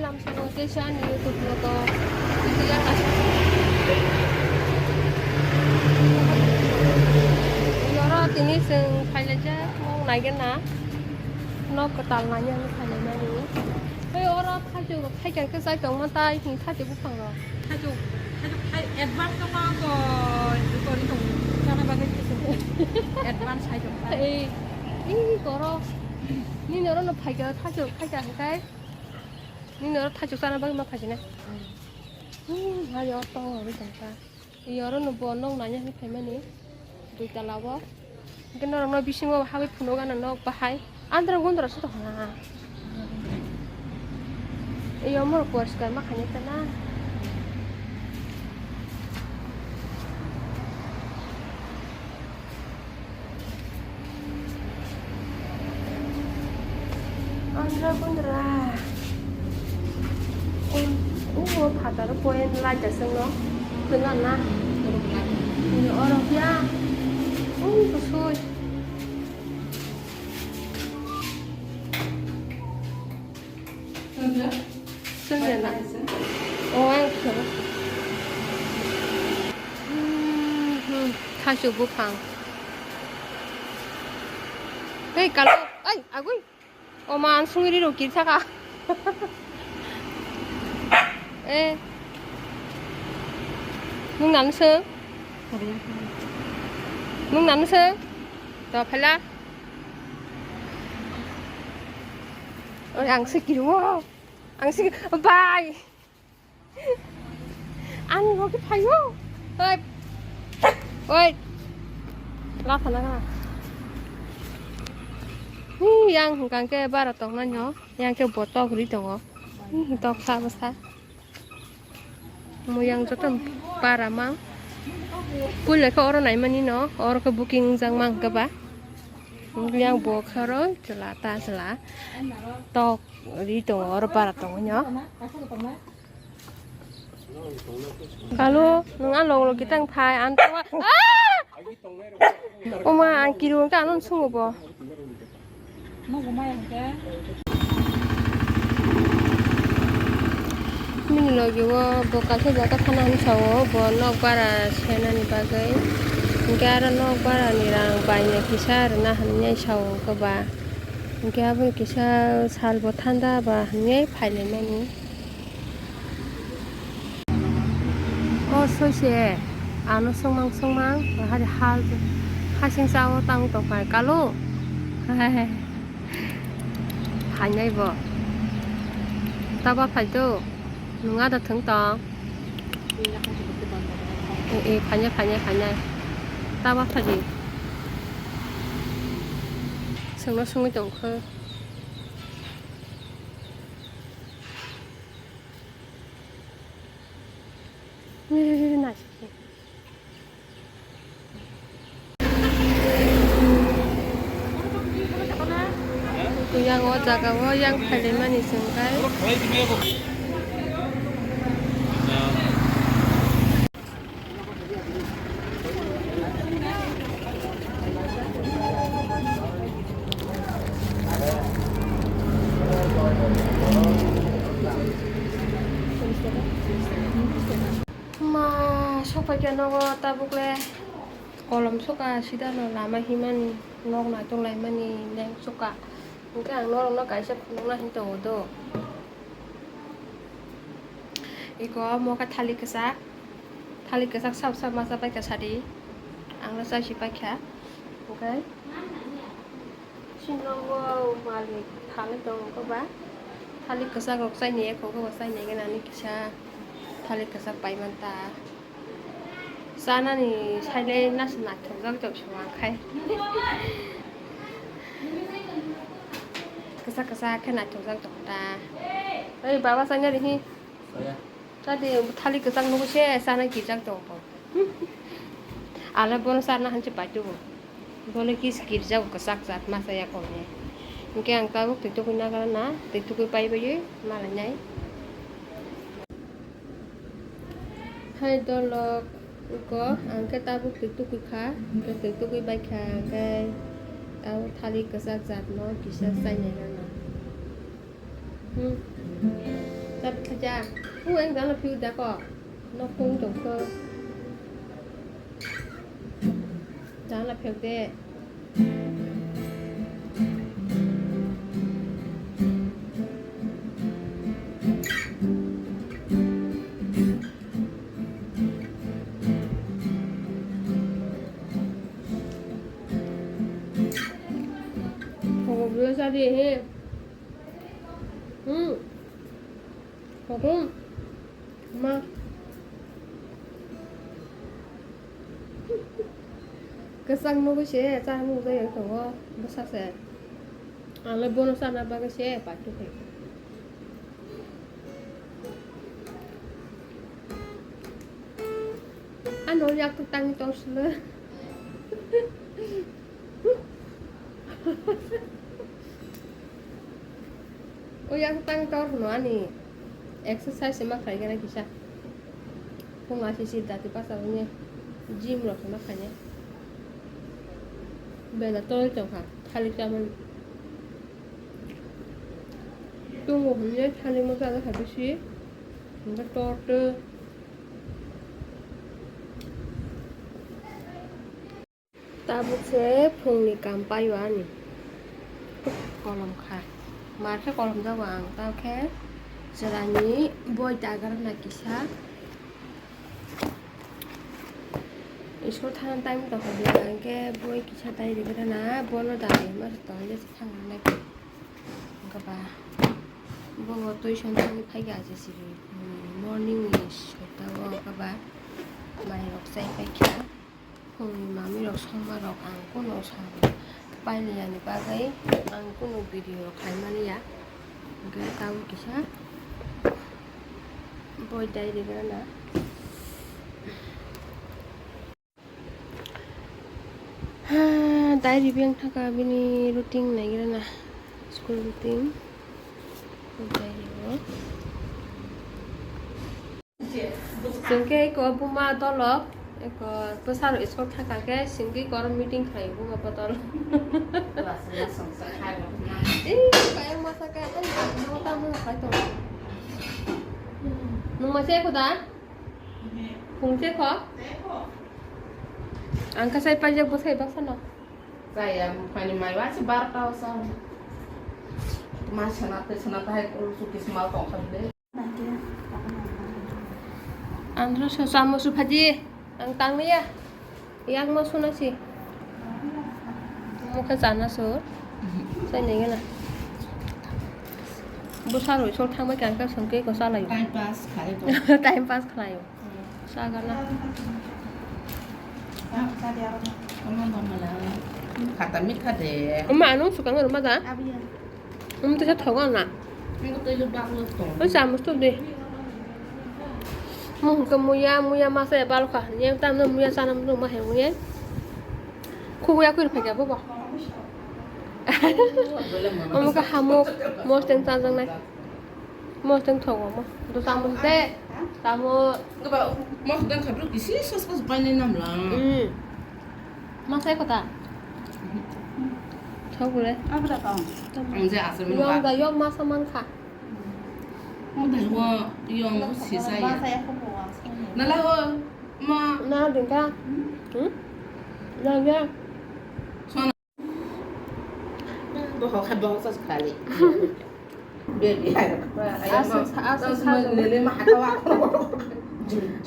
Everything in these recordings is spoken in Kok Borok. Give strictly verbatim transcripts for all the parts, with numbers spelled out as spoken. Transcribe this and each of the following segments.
Tei sa ani YouTube logo. Video ya ka. Yoro tini chwng phailaijak, nok naigena. Nok kwtal naina hinwi phailaimani. Tei oro thaichuk rok thaikha khe chai tongma tai hini thaichuk buphang rok. Thaichuk, thaichuk thai advance no ma ko, ko ri tong, chana bagwi thaichuk. Advance thaichuk thai. Ei, ei, koro. Nini oro no phaikha thaichuk thaikha hwnkhe. Nini oro thaichuk chana bagwi ma phaikha na. Hmm, hai oro tongo ri tongkha. Yoro no bo nok naina hinwi phaimani, dui tala o. Hwnkhe norokno bisingo habwi phunuk gana nok bahai. Andra gundra se tongna. Yo mor poriskar ma khaina tana. Andra gundra. O, o phataro point light aswkno. Twnga na. Oro phiya. O kusui. Sengya na. O ang khoro. Hmm, hmm. Thaichuk buphang. Hei, kalo. Ai, agui. O ma, ang sungri rok kiri saka. Eh. Nung nang se? Nung nang se? To phela. Oi, ang se kiri wo. Ang se, bye. Ani bo khe phaio. Oi. Oi. Latha na gana. Ni yang hwnkha khe bara tongnaino. Yang khe bo tok ri tongo. Ni tok sa bwsa. Mo yang joto bara mang. Puila khe oro naimani no. Oro khe booking wngjak mang khe ba. Yang bo khe oro chwla ta chwla. Tok ri tongo oro bara tongnaino. Kalu, nwng a log log kitang phai, ang tawa, ah! Oma, ang kiru wngkha, ano sungo bo. Bini logi o bo kaisa jaga thana hinwi sao, bo nok bara senani bagwi. Hwnkhe aro nok bara ni rang baina kisa rwna hinwi sao wngkha ba. Hwnkhe aboni kisa sal bo thanda ba hinwi phailaimani. O soise ano swngmang swngmang hari hal hasing sao tang tongkha kalu. Phainai bo. Taba phai do. Nung ada thwng tong. E, e, phainai, phainai, phainai. Taba phai di. Swngno swngwi tongkha. Nai. Yang o jaga o yang phailaimani chwng kai. Ma, sokphaikha nogo tabukle kolom soka sidano lama himani nok naitok laimani leng soka. Hwnkhe ang norokno kaisa phunukna hinwi tongo do. Iko omo khe thalik kwchak, thalik kwchak sap sap masa paikha sadi, angno chaisi paikha, hwnkhe sini nogo malik thalwi tongo ba, thalik kwchak rok chaini ekho khe bo chaini gana ni kisa thalik kwchak paimanta. Chanani sailai nasi naithokjak jok se wngkha. Kwchak kwchak khe naithokjak jok ta. Oi baba chana rihi. Chadi thalik kwchak nugo se chana kijak jok bo. Ala bono chana hanse paitugo. Bole kis kirjak kwchak jat masa ya kong ne. Hwnkhe ang tabuk twi tukui nagra na, twi tukui pai baiwi malainai. Hai dolok ko ang khe tabuk twi tukui kha, hwnkhe twi tukui bai kha, hwnkhe tabuk thalik kwchak jat no kisa chainai rano. Hmm. Khaja, u eng jala phiu da ko. Nok tung tong kho. Jala phiu de. Phungo bwsa di he. Hmm. Hukum. Ma. Kwchang nugwi se cha nukjak yang tongo bwsa se. Ang le bono chana bagwi se paithago. Ano yak tuk tang tor sle. O yang tang tor no ani exercise ma khai gana kisa. Phung asi si dati pasa uni gym rok ma khai ne. Bela tor tong kha thalik chaman. Tungo hwnwi thani mwchang wngkha bisi, hwnkhe tor tei. Tabuk se phungni kaam paio ani. Kolom kha. Mar khe kolom jago ang, tamo khe chwraini boi dagarna kisa. School thana time tongkha bwla, hwnkhe boi kisa dai rwgwrana, bono dai ma tong je thang nai. Hwnkhe ba bo tuition thangwi phaikha aje siri, morning ni soita o hwnkhe ba mai rok chai paikha. Phungni mami rok songma rok ang kunu song pailiyani bagwi ang kunu video rok khlaimani ya. Hwnkhe tabuk kisa boi dai rwgwrana. Ha, diary beng thaka bini routine naigrana, school routine. Diary o. Chwng khe eko buma dolo, eko bwsarok school thaka khe chwng khe eko meeting khlai buma bodol. Ee, kaya masa kaya, ai, ang tamo khai tongo. Nwng masa eko da? Phung se kho? Ang kasai paijak bwsai baksa no. Chaya, phani mai wa se barota o sa. Ma sana te sana ta hai kul su kis mal tong khan de. Andro so samu su phaji. Ang tang ya. Yang ma suna si. Mukha chana su. Sai ne gana. Bwsarok school thangbai khe ang khe chwng khe eko chalaio. Time pass khlai tong. Time pass khlaio. Sagana. Khata mikha de. Ama anung sukang ruma da? Um, tisa thogo na. Oi, samus tu de. Mung ke muya, muya masa ya balkha. Yang tam na muya sana mung ma he muya. Khuya khuir phai ga bobo. Omo ka hamuk, mosteng chajang nai. Mosteng thogo mo. Do samus de. Samu. Mosteng khabru kisi sos sos pai nai nam la. Hmm. Masai kota. Thok le. Abra ka. Ang je asal menu. Yong da yong masa man kha. Mo da wo yong si sa ya. Nala wo ma. Na ding ka. Hmm? Na ya. Bohok hai bohok sa khali. Baby hai. Asu sa, asu sa. Lele ma hatawa.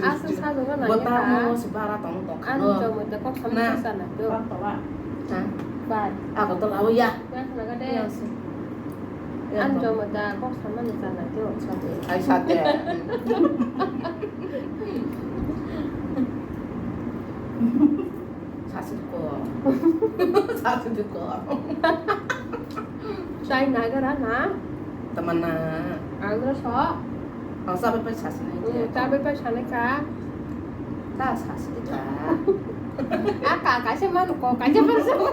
Asu sa dong na. Bota mo si bara tong tong. Anu jomoi ta kok sama sa na. Ha? Bai. Ako to lawo ya. Anu jomoi ta kok sama ni sa na. Ai sa te. Sasi ko. Sasi ko. Sai na gara na. Tamana. Andro so. Ang sabai pai sasi na. Hmm, sabai pai sani ka. Ta sasi ka. Aka kaisa man ko kaisa man so.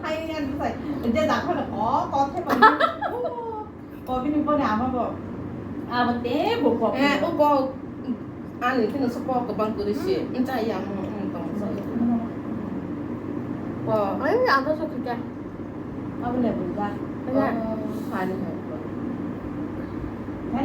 Ai yan sai. Dia da ko ko ko te man. Ko bini boni ama bo. Abo te bo ko. Eh, o ko. Ani khe nungsa kok kwbang kwrwi se. Hmm. Ncha ya mo, mo tong sa. Kok. Ai, ano so khika. Abo le bujak. Kaya. Oh, ani hai.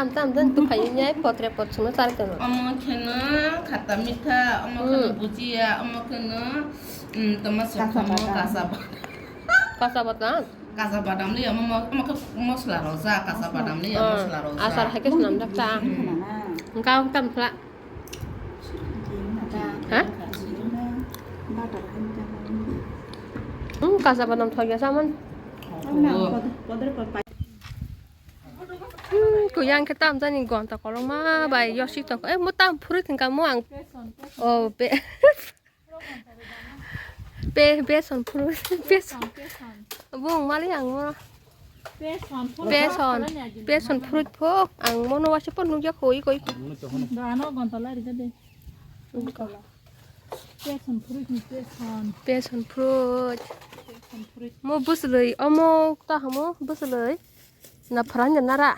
tam tam dan tu phai nya potre pot sunu char kano. Omo kheno khata mitha, omo kheno Hmm. bujia, omo kheno, mm, toma Kasa sokhamo badam. kasa badam. Kasa badam? Kasa badam li omo mo-, omo khe mosla rojak, kasa badam li Ah, mosla rojak. Asar hai khe swnam jak ta. Hmm. Engka tam phla. Ha? Hmm, kasa badam thok ya saman. Oh. Hmm, kuyang khe tam jani gonta kolokma bai yosi tok. Eh, mo tam phuri thwngka mo ang. Oh, be. Be, beson phuru, beson. Bung mali ang mo. Beson, beson, beson fruit phok ang mono wasi pon nugya koi koi. Dano gonta lari jade. Beson fruit ni beson. Beson fruit. Beson fruit. Mo buslei, omo ta hamo buslei. Na pharanya nara.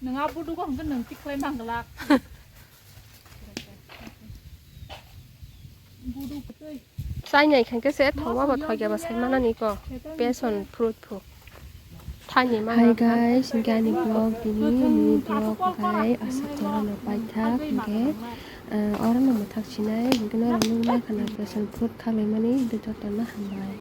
Nwng a budugo hwnkhe nwng tikhlai manglak. Buduk twi. Chainai khankhe se thoma bo thokya bo sai manani ko. Passion fruit phu. Thani mana. Hi guys, hinkhe ani vlog tini, nini vlog hinkhe asa khorokno paithak hinkhe, ah, oro no mwthak sinai hinkhe norok nuknai khana passion fruit khaklaimani hinkhe jotono hambai.